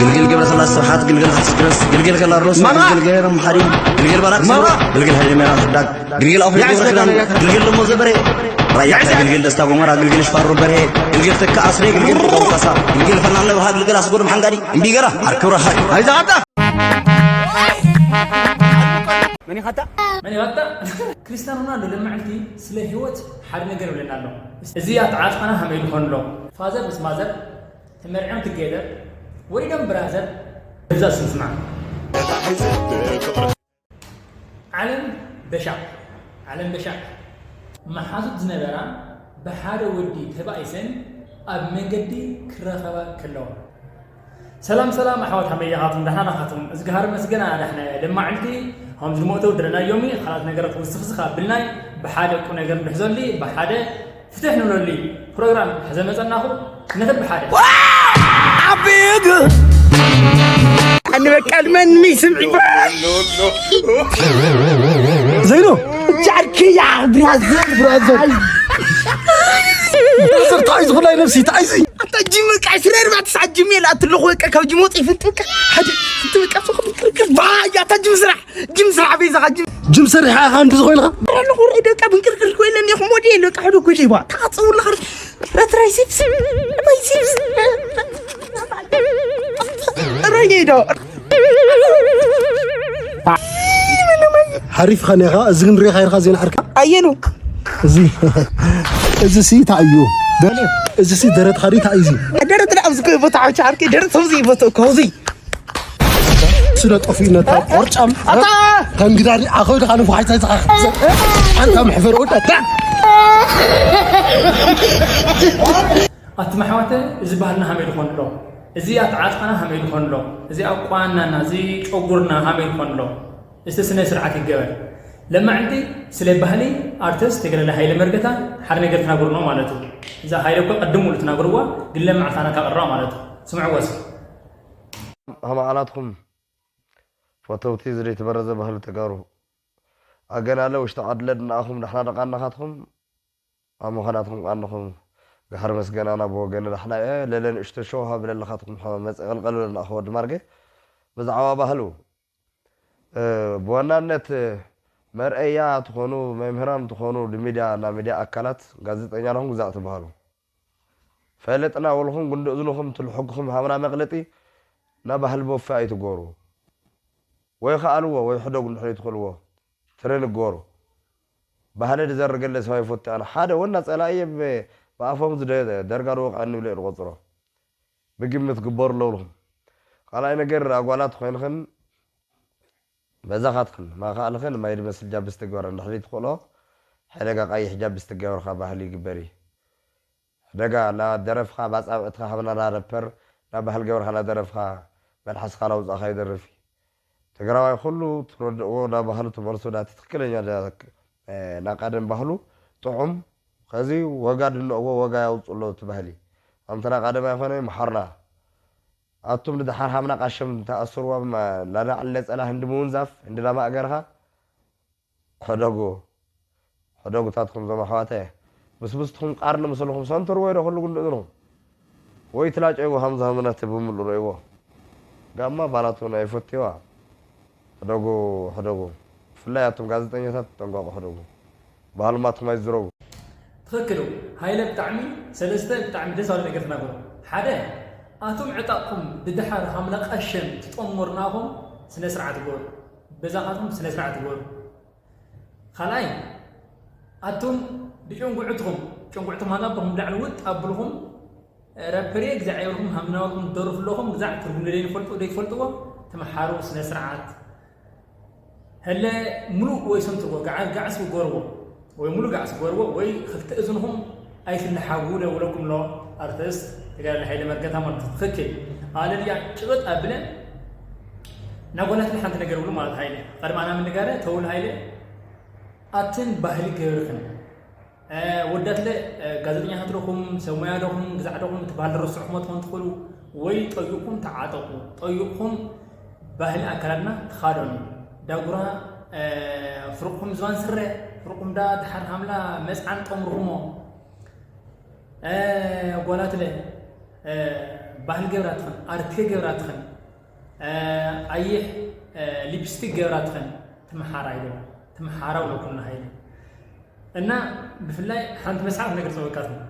ግልግል ገብረስላሴ ስብሓት፣ ግልግል ሃይለ ስክረስ፣ ግልግል ከላርሎስ፣ ማማ! ግልግል ገይረ መሓሪ፣ ግልግል ባራክ ማማ! ግልግል ሃይለ ሜራ ሕዳግ፣ ግልግል ኣውሒ ያዝ ገብረ ክዳን፣ ገዳና። ግልግል ደሞ ዘበሬ፣ ራያ፣ ግልግል ደስታ ጎመራ፣ ግልግል ሽፋሩ በርሄ፣ ግልግል ተካ ኣስሬ፣ ግልግል ተውሳሳ፣ ግልግል ፈናለ ብሃ፣ ግልግል ኣስጎድም ሓንጋዲ፣ እምቢገራ፣ ዓርኪ ረሃይ። ኣይዛዓጣ! መን ይኻታ? መን ይኻታ? ክርስቲያኖ ሮናልዶ ለማዕልቲ ስለ ህይወት ሓደ ነገር ይብለና ኣሎ። እዚ ኣተዓጻና ከመይ ይኾን ኣሎ? ፋዘር ምስ ማዘር ተመርዕዮም ትገደር ወሊዶም ብራዘር። እዛ ስም ስማ። ዓለም በሻዕ፣ ዓለም በሻዕ መሓዙት ዝነበራ ብሓደ ወዲ ተባኢሰን ኣብ መንገዲ ክራኸባ ከለዋ። ሰላም ሰላም ኣሕዋት ሓመያኻቱም ደሓናኻቱም እዝግሃር መስገና ዳሕና ለማዕልቲ ከምዚ ሞተው ድረናዮሚ ካልኣት ነገራት ውስኽስኽ ኣብልናይ ብሓደ ቁ ነገር ንሕዘሊ ብሓደ ፍትሕ ንብለሉ ፕሮግራም ሕዘ መጸናኹ ንኽድ ብሓደ ዓቢግ ኣንበቃል መን ይስምዒ ዘይኖ ጃርክያ ብራዘር ብራዘር ብራዘር ታይ ዝኾላይ ነብሲ ታይ ዚ ኣታ ጅም በቃ ስረር ባትስ ኣጅም የለ ኣትለኹ በቃ ካብ ጅም ወጥ ይፍንጥብካ ሓደ ፍንጥብካ ሶኹ ቅርቅር ባያ ኣታ ጅም ስራሕ ጅም ስራሕ ቤዛ ጅም ጅም ሰሪሓ ኢኻ እንዲ ዝኾይልኻ ኣለኹ ርእ ደቃ ብንቅርቅር ኮይለ እኔኹ ሞዴል በቃ ሕዶ ጎዴባ ታጽውላ ኸር ረትራይ ሲፕስ ማይ ሲፕስ ረጌዶ ሓሪፍ ኸኔኻ እዚ ግን ሪኻ ኢልካ ዜና ዓርካ ኣየኑ እዚ እዚ ሲ እንታይ እዩ እዚ ሲ ደረት ኻዲ እንታይ እዩ ደረት ዳ ኣብዚ ቦታ ዓውቻ ዓርኪ ደረት ሰውዚ ይቦቶ ኮዚ ስለ ጠፊእነታ ቆርጫም ኣታ ተንግዳሪ ኣኸው ደኻ ንፉሓይታ ዝኻ ኣንታ መሕፈር ወዳታ ኣቱም ኣሕዋተ እዚ ባህልና ሃመይ ድኾን ኣሎ እዚ ኣተዓጥቃና ሃመይ ድኾን ኣሎ እዚ ኣቋናና እዚ ጨጉርና ሃመይ ድኾን ኣሎ እስቲ ስነ ስርዓት ይገበር ለማዕንቲ ስለ ባህሊ ኣርቲስት ተገለለ ሃይለ መርገታ ሓደ ነገር ትናገሩ ነው ማለት እዩ እዛ ሃይለ እኮ ቀድም ሙሉ ትናገርዋ ግን ለማዕልታና ካቀረዋ ማለት እዩ ስምዕዎ እስኪ ኣማዓላትኩም ፈተውቲ ዝደይ ትበረዘ ባህሊ ተጋሩ ኣገናለ ውሽጢ ዓድለ ድንኣኹም ዳሕና ደቃናኻትኩም ኣብ ምዃናትኩም ቃንኹም ጋሕሪ መስገናና ብወገነ ዳሕና እየ ለለ ንእሽቶ ሸው ሃብለለኻትኩም መፀ ቀልቀል በለና ኣኸወዲ ማርገ ብዛዕባ ባህሉ ብዋናነት መርአያ ትኾኑ መምህራን ትኾኑ ድሚድያ እና ሚድያ ኣካላት ጋዜጠኛ ነኹም ግዛእ ትበሃሉ ፈለጥና ወልኹም ጉንዲ እዝንኹም ትልሕግኹም ሃብና መቕለጢ ናብ ባህሊ ቦፌ ኣይትጎሩ ወይ ከኣልዎ ወይ ሕደጉ እንድሕር ይትኽእልዎ ትሬን ግበሩ ባህሊ ድዘርገለ ሰብ ኣይፈቱ ኣነ ሓደ ወና ጸላኢ ብኣፎም ደርጋ ድወቕዐኒ ብለ ዝቆጽሮ ብግምት ግበሩ ኣለውልኹም ካልኣይ ነገር ኣጓላት ኮይንኽን በዛኻትኽን ማኻእልኽን ማይ ድመስል ጃብስ ትግበር እንድሕር ይትኽእሎ ሕደጋ ቀይሕ ጃብስ ትገብርካ ባህሊ ይግበር እዩ ደጋ እናደረፍኻ ባጻብዕትኻ ሃብና እናረፐር ናብ ባህል ገብርኻ እናደረፍኻ መልሓስኻ ናውጻእኻ ይደርፍ እዩ። ትግራዋይ ኩሉ ትረድእዎ ናብ ባህሉ ትመልሱ ናቲ ትክክለኛ ናቃደም ባህሉ ጥዑም ከዚ ወጋ ድንእዎ ወጋ ያውፅሎ እቲ ባህሊ ኣምተ ናቃደም ኣይኮነ ይምሓርና ኣቱም ንድሓር ሃምና ቃሸም ተኣስርዎም ላናዕል ነፀላ ህንዲ ምውንዛፍ ህንዲ ናማእገርኻ ሕደጉ ሕደጉ ታትኩም ዞም ኣሕዋተ ምስ ብስትኹም ቃር ንምስልኹም ሰንትርዎ ኢዶ ኩሉ ጉንዲ እዝንኹም ወይ ትላጨይዎ ሃምዚ ሃምዝና ትብምሉ ረእይዎ ጋማ ባላቱ ናይ ፈትዋ ሕደጉ ሕደጉ ብፍላይ ኣቱም ጋዜጠኛታት ጠንቀቁ ሕደጉ ባህልማትኩም ኣይዝረጉ ትኽክል እዩ ሃይለ ብጣዕሚ ሰለስተ ብጣዕሚ ደስ ባለ ነገር ተናገሩ ሓደ ኣቱም ዕጣቕኩም ብድሓር ሃምላ ቐሸም ትጠምሩ ንኣኹም ስነ ስርዓት ግበሩ በዛኻትኩም ስነ ስርዓት ግበሩ ካልኣይ ኣቱም ብጭንጉዕትኹም ጭንጉዕትኹም ኣላቦኹም ላዕሊ ውጥ ኣብልኹም ረፐሬ ግዛዕ የብልኹም ሃምናወልኩም ደርፉ ኣለኹም ግዛዕ ትርጉም ደይንፈልጡ ደይትፈልጥዎ ተመሓሩ ስነ ስርዓት ሀለ ሙሉእ ወይ ሰንትርዎ ጋዓስ ግበርዎ ወይ ሙሉእ ጋዓስ ግበርዎ ወይ ክልተ እዝንኹም ኣይትልሓጉ ደውለኩም ኣሎ ኣርቲስት ተጋዳላይ ሃይለ መርገታ ማለት ትኽክል ኣለ ድያ ጭቕጥ ኣብለ ናጎላትና ሓንቲ ነገር ብሉ ማለት ሃይለ ቀድማ ኣና ምንጋረ ተውል ሃይለ ኣትን ባህሊ ገበርኽን ወዳትለ ጋዜጠኛታት ዶኹም ሰብ ሞያ ዶኹም ግዛዕ ዶኹም እቲ ባህሊ ረስዕኹሞ ትኾን ትኽእሉ ወይ ጠይቕኩም ተዓጠቑ ጠይቕኩም ባህሊ ኣከዳድና ተኻደኑ ዳጉራ ፍርቕኩም ዝባን ስረ ፍርቕኩም ዳ ድሓር ሃምላ መፅዓን ጠምርኹሞ ጓላትለ ባህል ገብራ ትኸን፣ ኣርቴ ገብራ ትኸን፣ እ፣ ኣይሕ፣ እ፣ ሊፕስቲክ ገብራ ትኸን፣ ትምሓራ ኢሉ፣ ትምሓራ ውለኩም ንሃይለ። እና ብፍላይ ሓንቲ መጽሓፍ ነገር ጸወቃት ነው።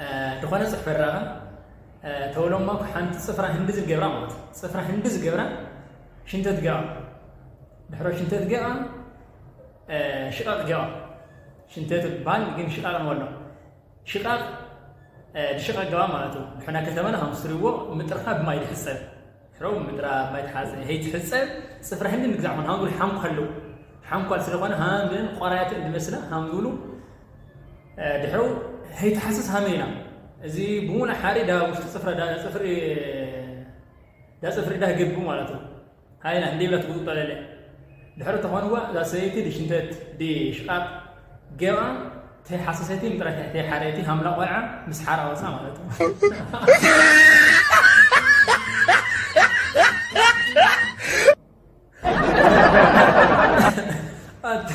እ፣ ድኾነ ጽሕፈ ራኻ፣ እ፣ ተወለማ ሓንቲ ጽፍራ ህንዲ ዝገብራ ማለት ነው። ጽፍራ ህንዲ ዝገብራ ሽንተት ገባ። ድሕሮ ሽንተት ገባ፣ እ፣ ሽቃቅ ገባ። ሽንተት ባል ግን ሽቃቅ ንበሎ። ሽቃቅ፣ እ፣ ድሽቃቅ ገባ ማለት ነው። ድሕና ከተማና ከም ስትሪዎ ምጥርኻ ብማይ ድሕጸብ። ድሕሮ ምጥራ ብማይ ተሓጸ፣ ሄይ ትሕጸብ፣ ጽፍራ ህንዲ ምግዛዕ ኾን ሃንጉል ሓንኳሉ። ሓንኳል ስለኾነ ሃንግን ቆራያትን ድመስላ ሃንጉሉ፣ እ፣ ድሕሮ ሄይ ተሓስስ ሃመ ኢና። እዚ ብሙሉ ሓሪ ዳ ውሽጢ ጽፍራ ዳ ጽፍሪ፣ ዳ ጽፍሪ ዳ ግቡ ማለት ነው። ሃይና እንዲብላ ትጉጡ ጠለለ። ድሕሪ ተኾንዋ እዛ ሰበይቲ ድሽንተት ድሽቃቅ ገባ ተይ ሓሰሰቲ ምጥራ ተይ ሓረይቲ ሃምላ ቆልዓ ምስ ሓራ ወፃ ማለት ነው። ኣት-፣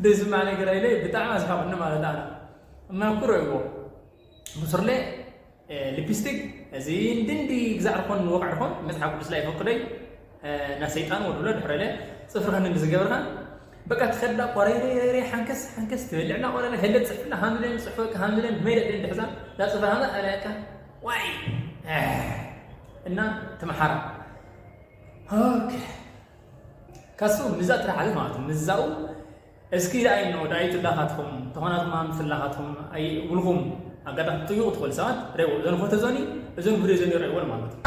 ደስማ ነገር ኣይለ ብጣዕሚ ኣስሓቁኒ ማለት ኣና። እማ ኩሮ ይዎ። ብስርለ፣ እ፣ ሊፕስቲክ፣ እዚ እንድንዲ ግዛዕ ድኾን ንወቕዕ ድኾን መጽሓፍ ቅዱስ ላይ ፈቅደይ፣ እ፣ ና ሰይጣን ወድሎ ድሕረለ ጽፍርኸን እንዲ ዝገብርኻ፣ በቃ ትኸዳ ቆረይረይረይረይ ሓንከስ ሓንከስ ትበልዕና ቆረለ፣ ሄለ ጽሕፍና ሃምለን ጽሕፈ ሃምለን መይለ ድሕዛ፣ ዳ ጽፍርሃና ኣለካ፣ ዋይ፣ እ፣ እና ትምሓራ። ኦኬ። ካሱ ምዛ ጥራሕ ማለት ነው። ምዛኡ እስኪ ደኣይ ነው፣ ደኣይ ትላኻትኩም፣ ተኾናትኩም ኣምስላኻትኩም፣ ኣይ፣ ውልኹም ኣጋጣሚ ትጥይቑ ትኽእል ሰባት፣ ሬዎ፣ እዞን ፎቶ ዞኒ፣ እዞን ቪድዮ ዞኒ ሬዎን ማለት ነው።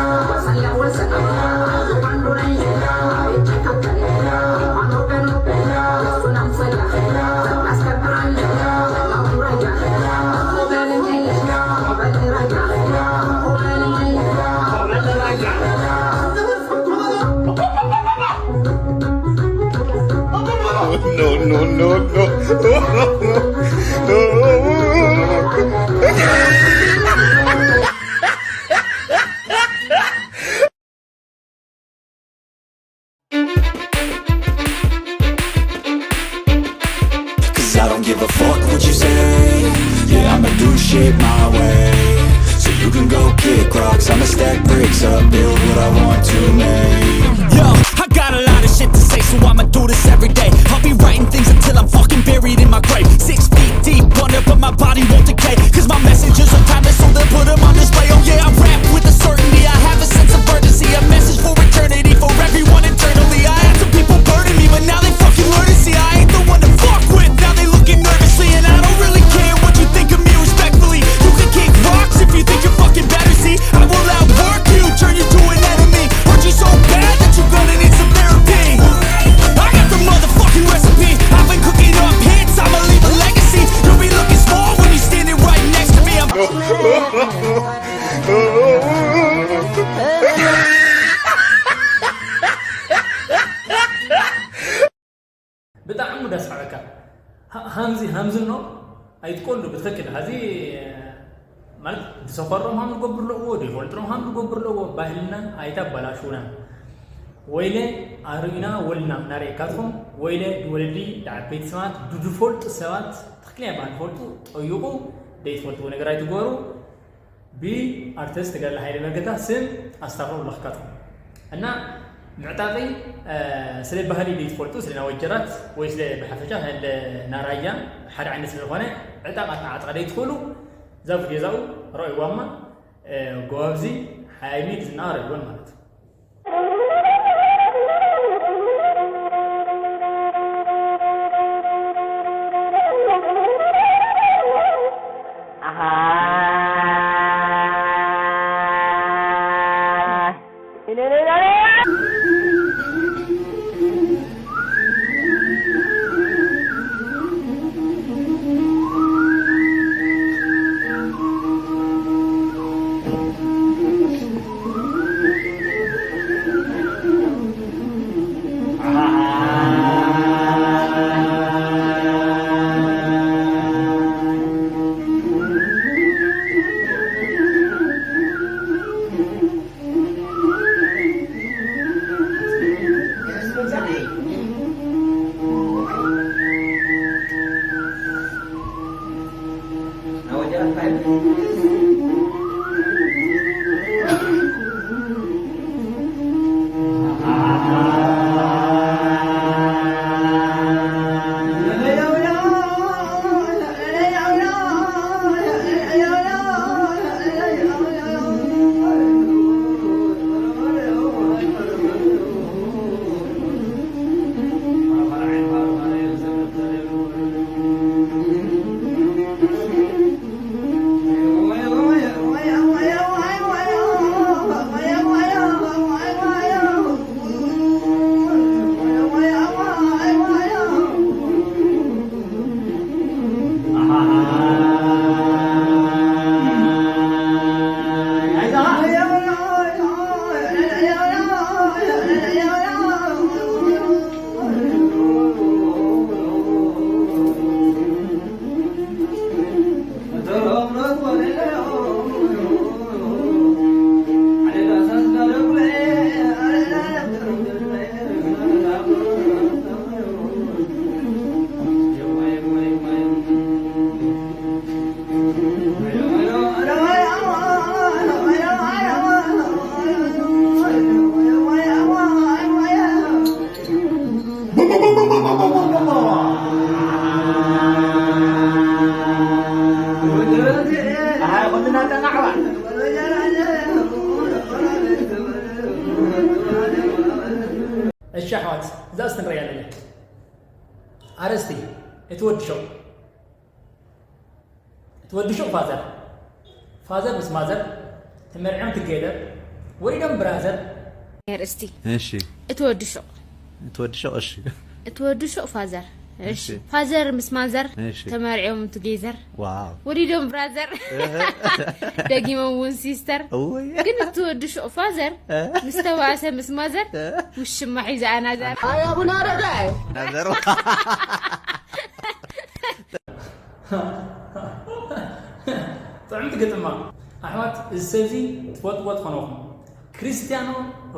No, no, no, no. Cause I don't give a fuck what you say. Yeah, I'ma do shit my way. So you can go kick rocks, I'ma stack bricks up, build what I want to make. Yo, I got a lot of shit to say, so I'ma do this every day. I'll be writing things until I'm fucking buried in my grave. Six feet deep under, but my body won't decay. Cause my messages are timeless, so they'll put 'em on display. Oh yeah, I rap with a certainty. I have a sense of urgency, a message for eternity, for everyone internally. I had some people burning me, but now they fucking learn to see I ain't the one to fuck with. Now they looking nervously, and I don't really care what you think of me, respectfully. You can kick rocks if you think you're fucking better. See, I will outwork you, turn you to an enemy. Hurt you so bad that you're gonna need some therapy. I got the motherfucking recipe. I've been cooking up hits, I'ma leave a legacy. You'll be looking small when you're standing right next to me. I'm ብጣዕሚ ደስ በሃለካ። ሃ-፣ ሃምዚ፣ ሃምዚ ኖ ኣይትቆሉ ብትኽክል። ሀዚ ማለት ዝሰፈሮም ሃም ዝገብር ኣለዎ፣ ዘይፈልጥሮም ሃም ዝገብር ኣለዎ። ባህልና ኣይታበላሹና። ወይለ ኣርእዩና ወልና እናርእየካትኩም፣ ወይለ ወለዲ፣ ዓበይቲ ሰባት፣ ዝፈልጡ ሰባት፣ ትኽክለኛ ባህሊ ፈልጡ፣ ጠይቁ፣ ዘይትፈልጥዎ ነገር ኣይትገሩ። ብኣርቲስት ተጋድላ ሃይለ መርገታ ስም ኣስታኽሩ ለኽካትኩም። እና ምዕጣቂ፣ እ፣ ስለ ባህሊ ዘይትፈልጡ፣ ስለ ናወጀራት ወይ ስለ ብሓፈሻ እንደ ናራያ ሓደ ዓይነት ስለዝኾነ፣ ዕጣቕ ኣተዓጥቓ ዘይትኽእሉ፣ እዛ ቪድዮ እዛኡ ረኣይዋማ፣ እ፣ ጎባብዚ ሓያይሚ ዝና ረኣይወን ማለት እዩ። ኣሕዋት፣ እዛ እስቲ ንሪኣ ኣለና። ኣርእስቲ፣ እቲ ወዲ ሹቕ። እቲ ወዲ ሹቕ ፋዘር። ፋዘር ምስ ማዘር ተመርዕዮም ቱጌዘር፣ ወሊዶም ብራዘር። ኣርእስቲ፣ እሺ። እቲ ወዲ ሹቕ። እቲ ወዲ ሹቕ፣ እሺ። እቲ ወዲ ሹቕ ፋዘር። እሺ። እሺ። ፋዘር ምስ ማዘር እሺ። ተመርዕዮም ቱጌዘር። ዋው። ወሊዶም ብራዘር። እህ። ደጊሞም እውን ሲስተር። እውይ። ግን እቲ ወዲ ሹቕ ፋዘር እህ። ምስ ተባእሰ ምስ ማዘር እህ። ውሽማ ሒዛ ኣናዛር። ኣይ ኣቡነ ኣረጋይ። ናዘር። ጥዕምቲ ግጥማ። ኣሕዋት፣ እዚ ሰብ እዚ ትፈልጥዎ ትኾንኹም። ክርስቲያኖ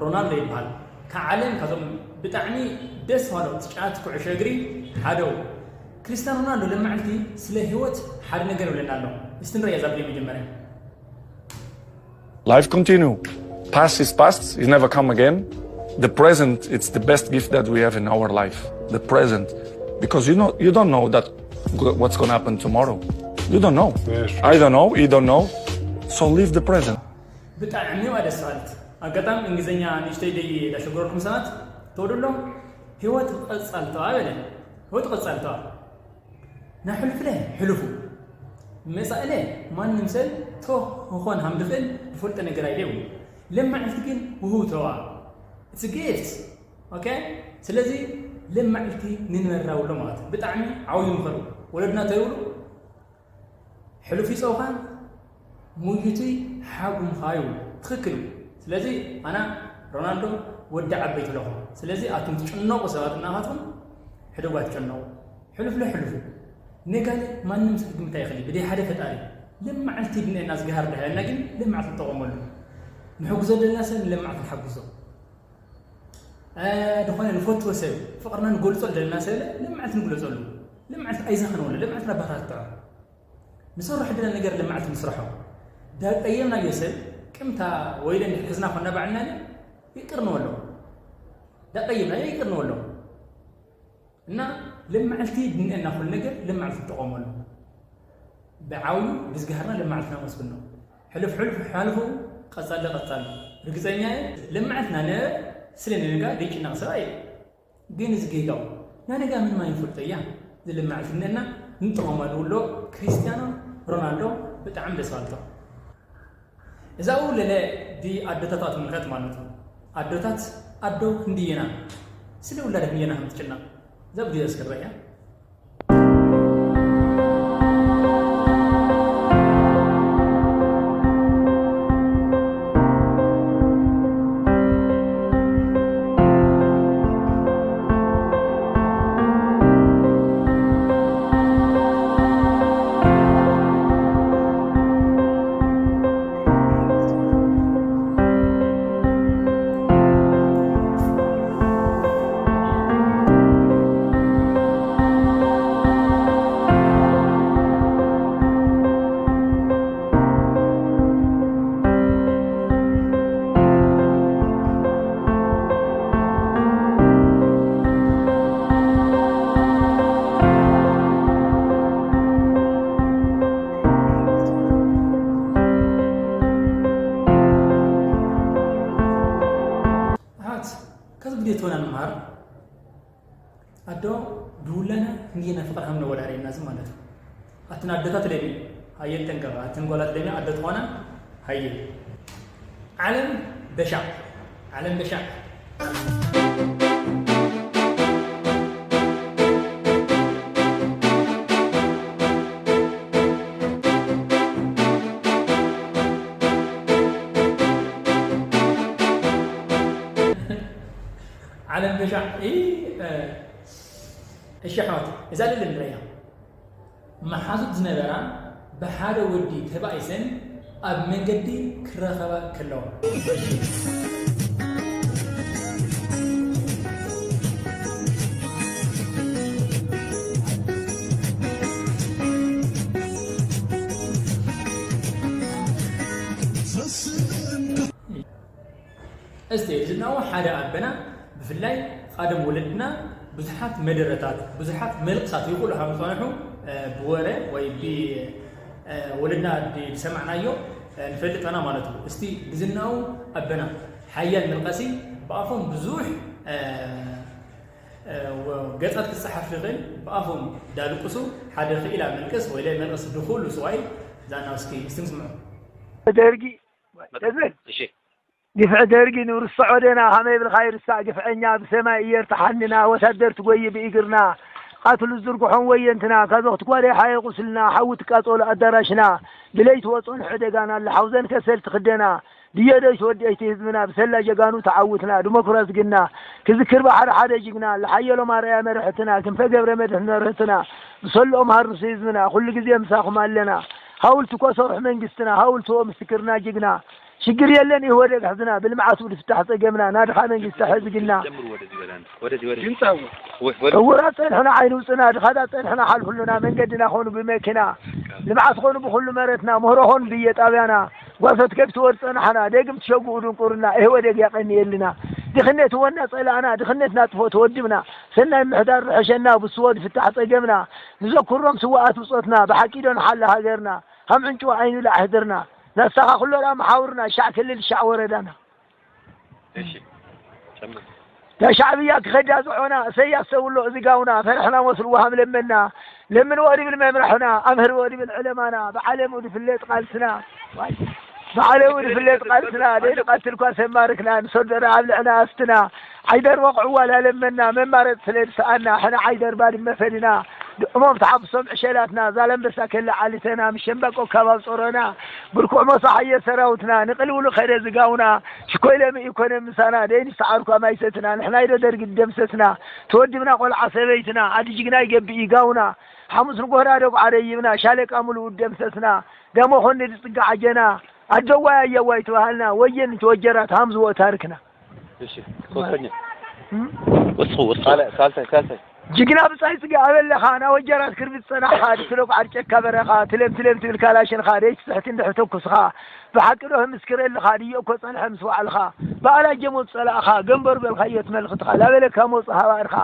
ሮናልዶ ይበሃል። ካብ ዓለም ካብዞም ብጣዕሚ ደስ በሃሉ ተጫወትቲ ኩዕሾ እግሪ ሓደ እዩ። ክርስቲያኖ ሮናልዶ ለማዕልቲ ስለ ህይወት ሓደ ነገር ይብለና ኣሎ። እስቲ ንርእያ እዛ ቪድዮ መጀመርያ። Life continue. Past is past. It never come again. The present, it's the best gift that we have in our life. The present. Because you know, you don't know that what's gonna happen tomorrow. You don't know. Yes. I don't know. You don't know. So live the present. ብጣዕሚ እያ ደስ በሃልቲ። ኣጋጣሚ እንግሊዝኛ ንእሽተይ ደይ ዳሸጎረኩም ሰባት ተወዱ ኣሎ። ህይወት ቀጻልተዋ በለ። ህይወት ቀጻልተዋ። ንሕልፍለ ሕልፉ። መጻእለ ማንም ሰብ ቶህ ክኾን ሃም ድኽእል ዝፈልጦ ነገር ኣይደው። ለማዕልቲ ግን ውህውተዋ። It's a gift. ኦኬ? ስለዚ ለማዕልቲ ንንበራ ውሎ ማለት እዩ። ብጣዕሚ ዓብዩ ምኸሩ። ወለድና ተይብሉ ሕሉፍ ይጸውኻ፣ ሙዩቱይ ሓጉምኻ ይብሉ። ትኽክል እዩ። ስለዚ ኣና ሮናልዶ ወዲ ዓበይቲ ኣለኹ። ስለዚ ኣቱም ትጭነቑ ሰባት እናኻትኩም ሕደጉ ኣይትጨነቑ። ሕሉፍ ለሕሉፍ እዩ። ነጋለ ማንም ሰብ ክግምት ኣይኽእል እዩ። ብደይ ሓደ ፈጣሪ። ለማዕልቲ ድንኤና ዝገሃር ደሃየና ግን ለማዕልቲ ንጠቐመሉ። ንሕጉዞ ዘለና ሰብ ንለማዕልቲ ንሓጉዞ። እ፣ ዝኾነ ንፈትዎ ሰብ ፍቕርና ንገልጸሉ ዘለና ሰብ ለማዕልቲ ንግለጸሉ። ለማዕልቲ ኣይዘኽንወሉ። ለማዕልቲ ናባራትዖ። ንሰርሖ ዘለና ነገር ለማዕልቲ ንስርሖ። ዳቀየምናዮ ሰብ ቅምታ ወይለ እንድሕር ሕዝና ኮና ባዕልና ግን ይቅር ንበሎ። ዳቀየምናዮ ይቅር ንበሎ። እና ለማዕልቲ ድንኤና ኩሉ ነገር ለማዕልቲ ንጠቐመሉ። ብዓብዩ ብዝግሃርና ለማዕልትና መስግኖ። ሕሉፍ ሕሉፍ ሓልፉ ቀጻለ ቀጻለ። ርግጸኛ እየ ለማዕልትና ነ-፣ ስለ ነጋ ደይጭነቕ ሰብ ኣየ። ግን እዚ ጌጋው ናነጋ ምንም ኣይንፈልጦ እያ። ዝልማዕ ዝነና ንጠቐመሉ ኣሎ። ክሪስቲያኖ ሮናልዶ ብጣዕሚ ደስ በሃልቶ። እዛ ኡ ለለ ብኣዶታት ኣትምልከት ማለት ነው። ኣዶታት ኣዶ ህንድየና ስለ ውላድ ህንድየና ከም ትጭነቕ እዛ ቪድዮ እስክረያ። ኣሓት፣ ካብ ቪድዮ ተወና ንመሃር። ኣዶ ድውለና እንዲና ፍቅር ሃምነ ወዳሪና ዝም ማለት ነው። ኣትን ኣደታት ለሚ ሃየን ተንቀባ፣ ኣትን ጓላት ለሚ ኣደ ትኾና ሃየ። ዓለም በሻዕ፣ ዓለም በሻዕ። ዓለም በሻዕ፣ እ፣ እ፣ እሺ ኣሕዋት፣ እዛ ልል ንረያ። መሓዙት ዝነበራ ብሓደ ወዲ ተባኢሰን ኣብ መንገዲ ክራኸባ ከለዋ። እስቲ ዝናው ሓደ ኣበና ብፍላይ ቃደም ወለድና ብዙሓት መደረታት፣ ብዙሓት መልቕሳት ይኹሉ ሃም ዝጸንሑ፣ እ፣ ብወረ ወይ ብ-፣ እ፣ ወለድና ድ-፣ ዝሰማዕናዮ፣ እ፣ ንፈልጠና ማለት እዩ። እስቲ ብዝናው ኣበና ሓያል መልቐሲ ብኣፎም ብዙሕ፣ እ፣ ገጻት ክጸሓፍ ይኽእል፣ ብኣፎም ዳልቅሱ ሓደ ክኢላ መልቀስ ወይ ላይ መልቀስ ድኹሉ ሰብኣይ ዛና እስኪ እስቲ ንስምዖ። ደርጊ ተዝብል እሺ። ግፍዒ ደርጊ ንርስዖ ደና፣ ከመይ ብልካ ይርሳዕ ግፍዐኛ፣ ብሰማይ እየር ተሓንና፣ ወታደር ትጎይ ብእግርና፣ ቃትሉ ዝዝርግሖም ወየንትና፣ ካዞ ክትጓደ ሓየ ቁስልና፣ ሓዊ ትቃጸሉ ኣዳራሽና፣ ብለይቲ ወጾን ሕደጋና፣ ለሓውዘን ከሰል ትኽደና፣ ድየደሽ ወዲአይቲ ህዝብና፣ ብሰላ ጀጋኑ ተዓውትና፣ ዲሞክራሲ ግና፣ ክዝክር ባሕሪ ሓደ ጅግና፣ ለሓየሎም ኣርኣያ መርሕትና፣ ክንፈ ገብረ መድሕን መርሕትና፣ ብሰልኦም ሃርሱ ህዝብና፣ ኩሉ ግዜ ምሳኹም ኣለና። ሃውልቲ ኮሶርሕ መንግስትና፣ ሃውልቲ ምስክርና ጅግና። ሽግር የለን ኢህወደግ ሕዝና፣ ብልምዓት ውድ ፍታሕ ጸገምና፣ ናድኻ መንግስቲ ሕዝግና። ዕውራት ጸንሕና ዓይኒ ውፅና፣ ድኻታት ጸንሕና ሓልፍሉና፣ መንገድና ኾኑ ብመኪና፣ ልምዓት ኾኑ ብኹሉ መረትና፣ ምህሮ ኾኑ ብየ ጣብያና፣ ጓሶት ከብቲ ወድ ጸናሕና፣ ደግም ትሸጉኡ ድንቁርና፣ ኢህወደግ ያቐንየልና። ድኽነት ወና ጸላእና፣ ድኽነት ናጥፎ ተወድብና፣ ሰናይ ምሕዳር ርሐሸና፣ ብስዎ ድፍታሕ ጸገምና፣ ንዘኩሮም ስዋኣት ብጾትና፣ ብሓቂ ዶ ንሓሊ ሃገርና፣ ሃም ዕንጭዋ ኣይንብላዕ ህድርና፣ ናሳኻ ኩሎ ደኣ መሓውርና፣ ሻዕ ክልል ሻዕ ወረዳና። እሺ፣ ጨምር። ዳሻዕብያ ክኸዳ ዝዖና፣ እሰያስ ሰውሎ እዚ ጋውና፣ ፈርሕና መስሉ ወሃም ለመና፣ ለምን ወዲብል መምራሕና፣ ኣምህር ወዲብል ዕለማና፣ ብዓለሙ ድፍለጥ ቃልስና፣ ዋይ፣ ብዓለሙ ድፍለጥ ቃልስና፣ ደይ ንቐትል እኳ ሰማርክና፣ ንሰደራ ኣብ ልዕና ኣስትና፣ ዓይደር ወቕዕዋ ላለመና፣ መማረጥ ስለ ዝሰኣና፣ ሕነ ዓይደር ባድመ ፈድና፣ ድዕሞም ተሓፍሶም ዕሸላትና፣ ዛላምበሳ ከላ ዓሊተና፣ ምስ ሸምበቆ ካባብ ጾሮና፣ ብርኩዕ ሞሳ ሓየ ሰራውትና፣ ንቕልውሉ ኸደ ዝጋውና፣ ሽኮይ ለሚ ኢኮነ ምሳና፣ ደይ ንስተዓርኳ ማይሰትና፣ ንሕና ኢዶ ደርጊ ደምሰስና፣ ተወድብና ቆልዓ ሰበይትና፣ ኣዲ ጅግና ይገብእ ይጋውና፣ ሓሙስ ንጎህዳ ደጉዓ ደይብና፣ ሻለቃ ሙሉኡ ደምሰስና፣ ደሞ ኾኒ ድጽጋ ዓጀና፣ ኣደዋይ ኣየዋይ ተባሃልና፣ ወየን ተወጀራት ሃምዝዎ ታርክና። እሺ፣ ሶስተኛ። እም? ወስኹ፣ ወስኹ። ካልኣይ፣ ሳልሳይ፣ ሳልሳይ። ጅግና ብጻይ ጽጋ ኣበለኻ፣ ናወጀራት ክርቢ ዝጸናሕኻ፣ ድስሎ ቋዕሪ ጨካ በረኻ፣ ትለም ትለም ትብል ካላሽንኻ፣ ደይ ትስሕቲ እንድሕር ተኩስኻ፣ ብሓቂ ዶ ህምስክረልኻ፣ ድዮ እኮ ጸንሐ ምስ ዋዕልኻ፣ ብኣላጀ ሞት ጸላእኻ፣ ገንበሩ በልካዮ ትመልኽትኻ፣ ላበለካ ሞት ሃባእርኻ፣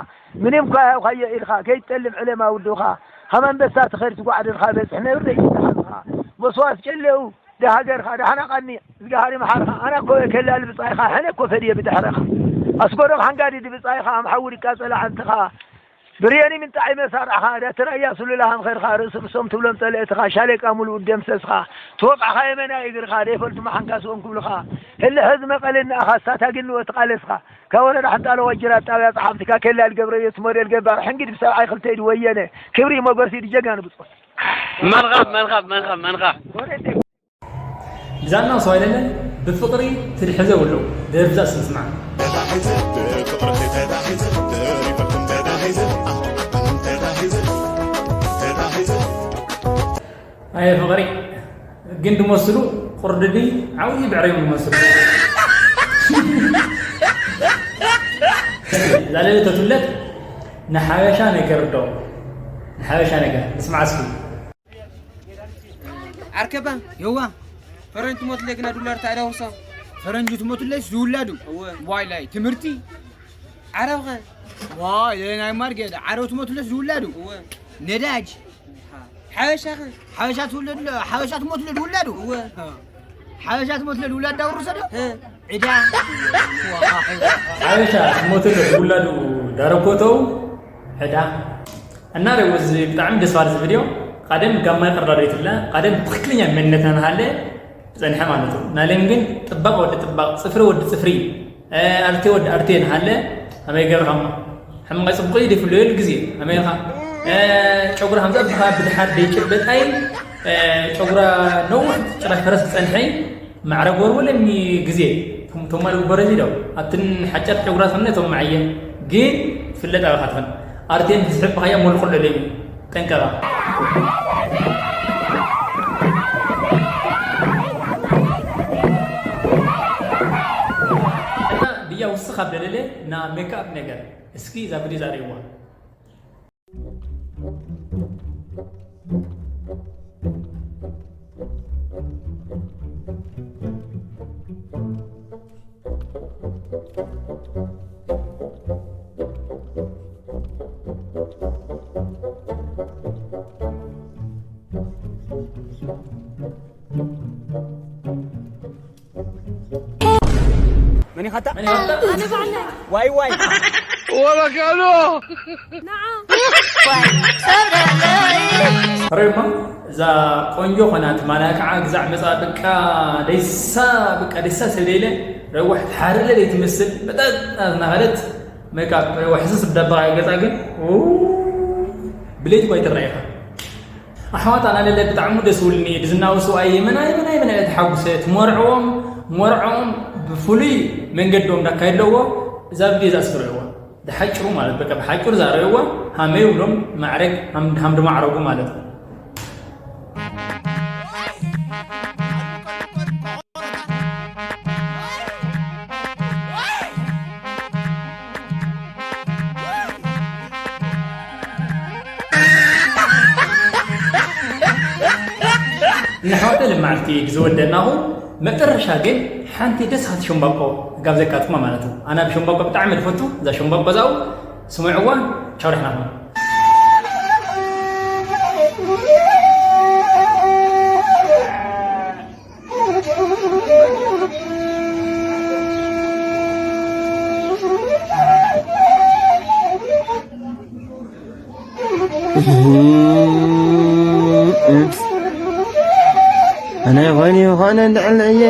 ምንም እኳ ያውካዮ ኢልኻ፣ ከይትጠልም ዕለማ ውድኻ፣ ሃም ኣንበሳ ትኸድ ትጓዕድርኻ፣ በጽሕ ነብር ደይ ትተሓዝኻ፣ መስዋእት ጨሌው፣ ደሃገርኻ፣ ዳሕና ቃኒ፣ እዝጋሃሪ መሓርኻ፣ ኣና እኮ ከላሊ ብጻይኻ፣ ሕነ እኮ ፈድየ ብድሕረኻ። ኣስጎዶም ሓንጋዲ ድብጻይኻ፣ ኣምሓዊ ድቃጸላ ዓንትኻ። ብርየኒ ምንጣዒ መሳርዕኻ፣ ዳተራያ ሱሉላ ሃምኸርኻ፣ ርእሲ ርእሶም ትብሎም ጸለእትኻ፣ ሻለቃ ሙሉኡ ደምሰስኻ። ትወቃዕኻ የመና እግርኻ፣ ደይፈልጡ መሓንካስኦም ክብሉኻ። ህልሐ ዝመቐለ እናኣኻ፣ ሳታ ግን ንወ ትቓለስኻ። ካብ ወረዳ ሓንጣሎ ወጅራት ጣብያ ጸሓፍትካ፣ ከላሊ ገብረዮት ሞዴል ገባር፣ ሕንግድ ብሰብዓይ ክልተ ኢድ ወየነ። ክብሪ ሞገሲ ድጀጋኑ ብጾት። መንኻብ፣ መንኻብ፣ መንኻብ፣ መንኻብ። ብዛና ሰው አይደለ ብፍቅሪ ትድሕዘ ውሎ ደርዛ ስንስማ። ኣየ ፍቅሪ ግን ድመስሉ ቁርድዲ ዓብዪ ብዕረዮም ድመስሉ። ዛለለ ተትውለድ ንሓበሻ ነገር ዶ ንሓበሻ ነገር ንስማዕ እስኪ። ዓርከባ የዋ ፈረንጅ ትሞትለይ ግና ዱላር ታዕዳ ውርሳ። ፈረንጅ ትሞትለይ ዝውላዱ እወ። ዋይ ላይ ትምህርቲ ዓረብኸ ዋይ ናይ ማርጌዳ ዓረብ ትሞትለይ ዝውላዱ እወ። ነዳጅ ሓበሻኸ ሓበሻ ትውለድ ሓበሻ ትሞትለድ ውላዱ እወ። ሓበሻ ትሞትለድ ውላድ ዳውርሰ ዶ እ። ዕዳ ሓበሻ ትሞትለድ ውላዱ ዳረኮተው ዕዳ። እና ርኡ፣ እዚ ብጣዕሚ ደስ በሃሊ እዚ ቪድዮ። ቀደም ጋማይ ቅርዳድ ይትለ፣ ቀደም ትኽክለኛ መንነትና ንሃለ ዝጸንሐ ማለት እዩ። ናለም ግን ጥባቕ ወዲ ጥባቕ፣ ጽፍሪ ወዲ ጽፍሪ፣ እ፣ ኣርቴ ወዲ ኣርቴ ንሃለ፣ ኣበይ ገብርኻማ? ሕምቓይ ጽቡቕ እዩ፣ ደይ ፍለየሉ ግዜ፣ ኣበይ ኢኻ? እ፣ ጨጉራ ሃምዛ ብኻ ብድሓር ደይጭበጣይ፣ እ፣ ጨጉራ ነዊሕ ጭራሽ ፈረስ ዝጸንሐይ፣ ማዕረ ጎርቦ ለሚ ግዜ ቶም-፣ ቶማል በረዚ ዶ ኣብትን ሓጫት ጨጉራ ትኾነ ቶም ማዕየ ግን ፍለጥ ኣባኻትኽን ኣርቴን ዝሕብኻያ ሞልኩል ለለዩ ጠንቀቓ። እና ብያ ውስኽ ኣብ ደለለ ና ሜክኣፕ ነገር እስኪ እዛ ቪድዮ ዛርእይዋ። መን ኢኻ ኣታ? መን ኢኻ ኣታ? ኣነ ባዕለይ። ዋይ ዋይ። ሬማ እዛ ቆንጆ ኾናት ማና ከዓ ግዛዕ መፃ በቃ ደሳ በቃ ደሳ ሰብ ደይለ ረዋሕ ትሓርለ ደይ ትመስል በጣጥ እናኸደት ሜካፕ ረዋሕ ስስ ብደባኻ ገፃ ግን ው፣ ብለይቲ ኳ ይትረኢኻ ኣሕዋት ኣናለለ ብጣዕሚ ደስ ውልኒ ብዝናወ ሰብኣይ የመና የመና የመና እየ ተሓጉሰ ትመርዕዎም መርዕኦም ብፍሉይ መንገዶም እንዳካየድ ኣለዎ እዛ ቪድዮ እዛ ስርዕዋ ብሓጭሩ ማለት በቃ ብሓጭሩ ዛረብዋ ሃመይ ውሎም ማዕረግ ሃምድ ማዕረጉ ማለት ንኣሕዋተይ ልማዕልቲ ብዝወደናኹ መጠረሻ ግን ሓንቲ ደስ ሃት ሸምባቆ ጋብዘካትኩማ ማለት እዩ ኣና ብሸምባቆ ብጣዕሚ ልፈቱ እዛ ሸምባቆ ዛው ስምዕዋ ቻው ርሕናኹም ኣነ ኾኒ ኾነ እንድዕለየ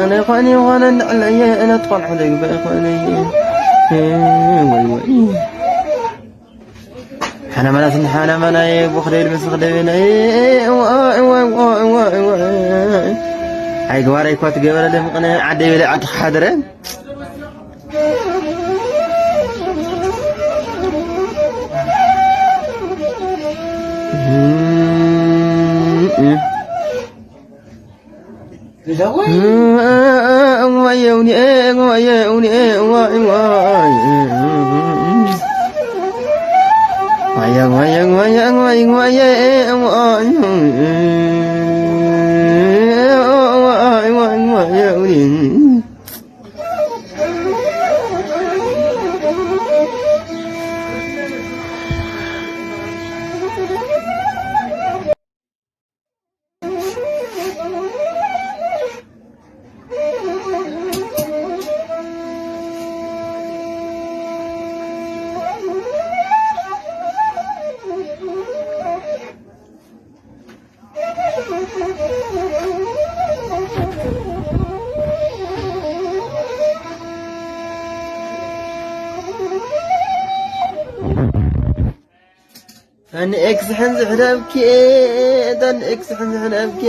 ኣነ ኾኒ ኾነ እንድዕለየ እነ ትቆልዑ ዘይግበእ ኾነ ወይ ወይ ሓናመናት ሓናመናይ ቦኽደይል ምስኽደብነይ ኣይግባረይ እኳ ትገበረ ለምቕነ ዓደይ በለ ዓዲ ክሓድረ ኣነ ኤክስ ሕንዚ ሕዳብኪ ኣነ ኤክስ ሕንዚ ሕዳብኪ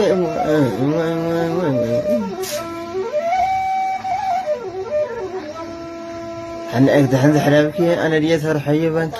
ኣነ ኤክስ ሕንዚ ሕዳብኪ ኣነ ድየ ሰርሐዮ ባንኪ